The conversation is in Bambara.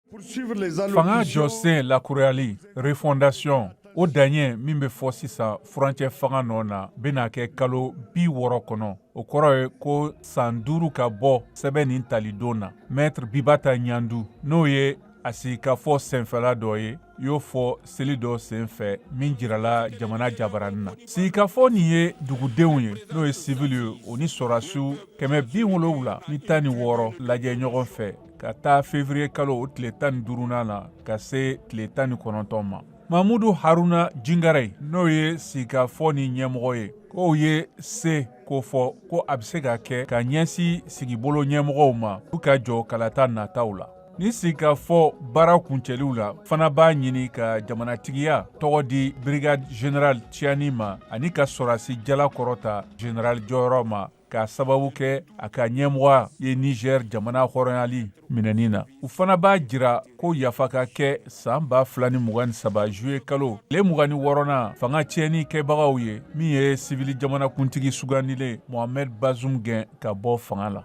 Fanga jɔsen lakurayali, refondation, o daɲɛ min bɛ fɔ sisan furancɛ fanga nɔ na, bɛna kɛ kalo 60 kɔnɔ. O kɔrɔ ye ko san 5 ka bɔ sɛbɛn nin talidon na. Maître Bibata Ɲandu, n'o ye a sigikafɔ senfɛla dɔ ye, y'o fɔ seli dɔ senfɛ min jirala jamana jabaranin na. Sigikafɔ nin ye dugudenw ye, n'o ye sivili ye, o ni sɔrɔdasiw 716 lajɛ ɲɔgɔn fɛ ka taa février kalo o tile 15nan na ka se tile 19 ma. Mamudu Haruna Jingare, n'o ye sigikafɔ nin ɲɛmɔgɔ ye, k'o ye se k'o fɔ ko a bɛ se ka kɛ ka ɲɛsin sigibolo ɲɛmɔgɔw ma u ka jɔ kalata nataw la. Ni sigikafɔ baara kuncɛliw la fana b'a ɲini ka jamanatigiya tɔgɔ di brigade général Tiani ma ani ka sɔrɔdasi jala kɔrɔta général jɔyɔrɔ ma k'a sababu kɛ a ka ɲɛmɔgɔya ye Niger jamana hɔrɔnyali minɛni na. U fana b'a jira ko yafa ka kɛ san 2023 juillet kalo tile 26nan fanga tiɲɛni kɛbagaw ye, min ye sivili jamanakuntigi sugandilen Mohamed Bazoum gɛn ka bɔ fanga la.